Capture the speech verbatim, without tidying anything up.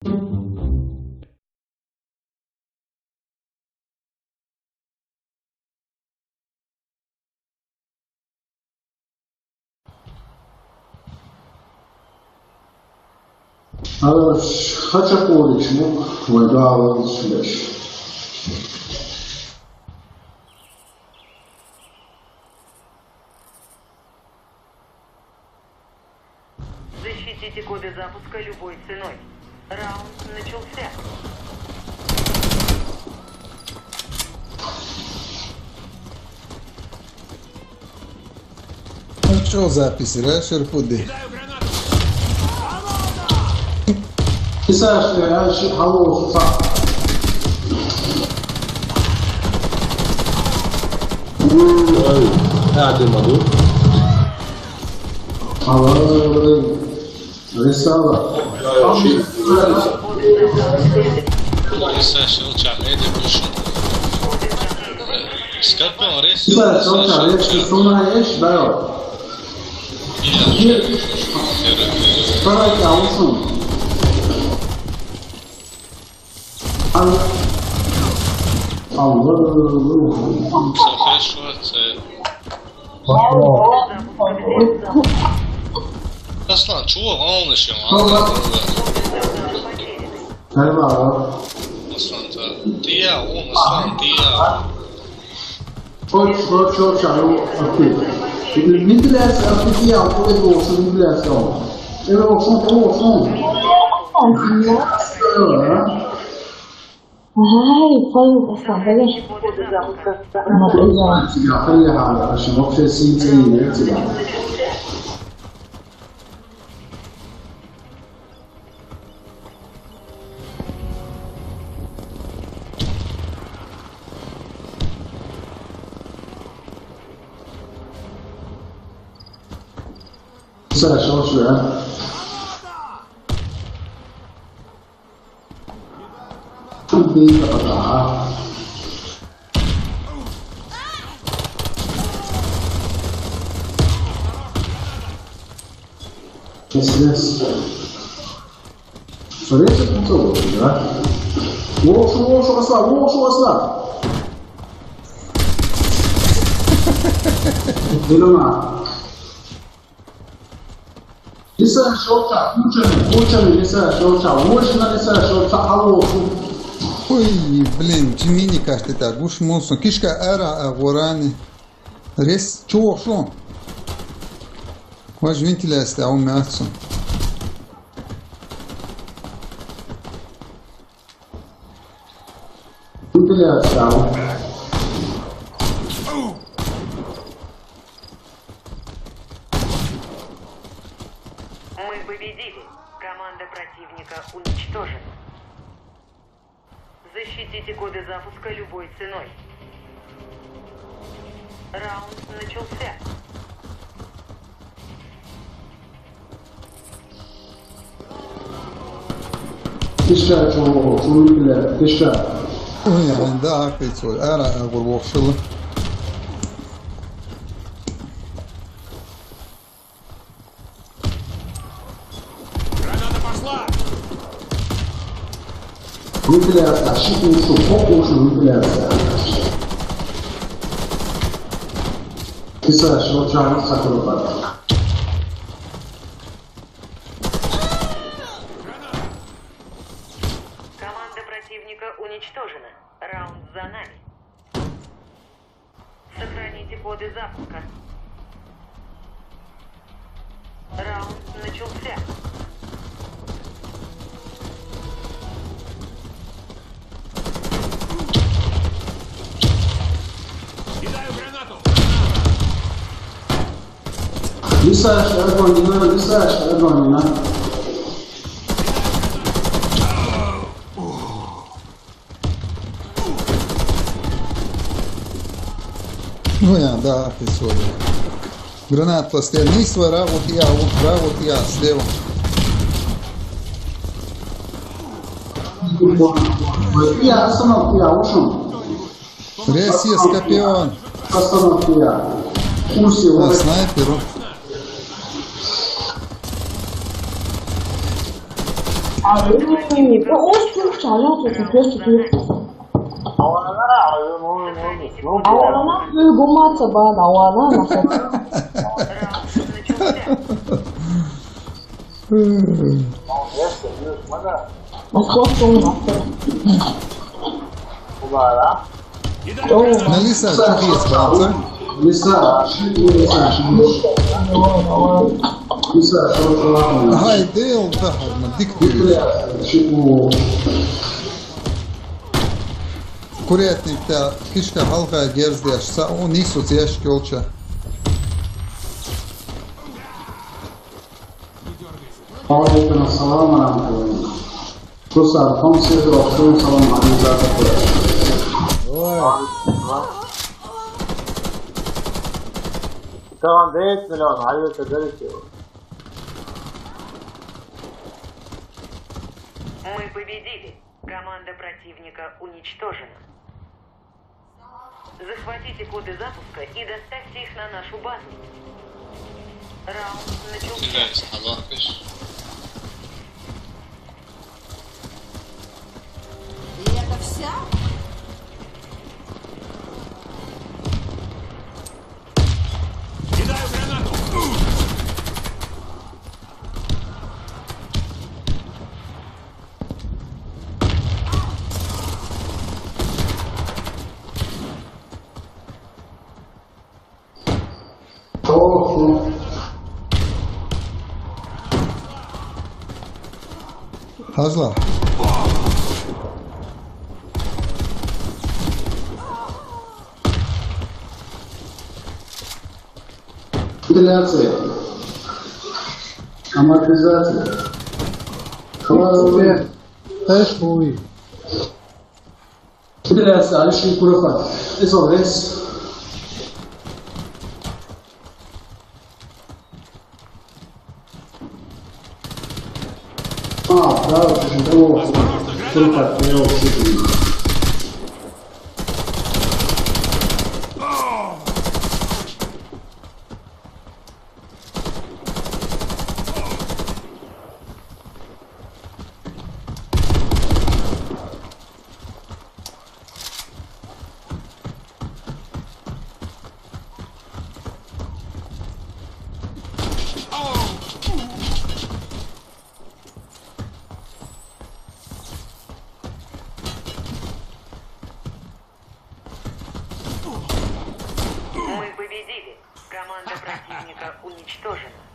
Ала хача къуриш му, вай дала лиш. Защитите коды запуска любой ценой. Раунд начался. Ну чё, запись, да, Шерпуды? Кисаш, э, аш, алло, фа. Ой, да, ты могу. Алло. Рисала. Рисал шел чак, эди кушун. Скорпион, рис. Рисал шел чак, рис, сона еш, да. Давай, алсын. Ал. Ал. Хорошо, это. Аслан, чего волнуешься? Аслан, ты я, он, Аслан, ты я. Хоч, хоч, хоч, а, ну, окей. Или мидляс, а ты я, а ты я, а ты я. Или вот он, вот он. Ай, понял, Аслан, понял. Надоело. Саша, вот сюда. Тут не попадал. Сейчас, сейчас. Смотрите, кто, да? Вошу, вошу, осла, вошу, осла. Зелена. Лиса шота, кучами, кучами, лиса шота, вошна лиса шота, алло. Ой, блин, чимини кашти та, гуш мусо, кишка ара, а горани. Рес, чё, шо? Ваш вентиляция, а у меня отцу. Вентиляция. Мы победили. Команда противника уничтожена. Защитите коды запуска любой ценой. Раунд начался. Тиша, чё, чё, бля, тиша. Ой, да, пиццу. Ара, а, гурбокшила. Граната пошла! Вентиляция, щит ушел, хоп, ушел, вентиляция. Писаешь, вот жаль, сахар. Команда противника уничтожена. Раунд за нами. Сохраните коды запуска. Раунд начался. Кидаю гранату! Лиса, шаргонина, лиса, шаргонина. Ну я, да, ты свой. Гранат последний, свой, работ я, вот, работ я, слева. Я, остановка, я ушел. Ресия, Скорпион. Остановка, я. Курсе, а, вот. Снайперу. А, ну, Ой, ой, ой, ой, ой. Аварана, аварана, аварана, аварана. Молодец, молодец, молодец. Melissa, çok iyi sponsor. Melissa, Melissa, Melissa, çok iyi. Haydi, oldu, hadi, dik bir. Kurjātnieki, tā kiškā halkā gerzdiešs, un īsu cieški olča. Алейкум ассалам ва рахматуллах. Кусар, там все вопросы, салам алейкум. Tamam, beş milyon, hayırlı. Мы победили. Команда противника уничтожена. Захватите коды запуска и доставьте их на нашу базу. Раунд начался. Блядь, Аллах, пишет. И это вся? Кидаю гранату! Hazla. Вентиляция. Амортизация. Холодильник. Эш хуй. Вентиляция, иши куропат. Изолес. А, да, очень здорово. Куропат, я его слышал. Мы победили. Команда противника уничтожена.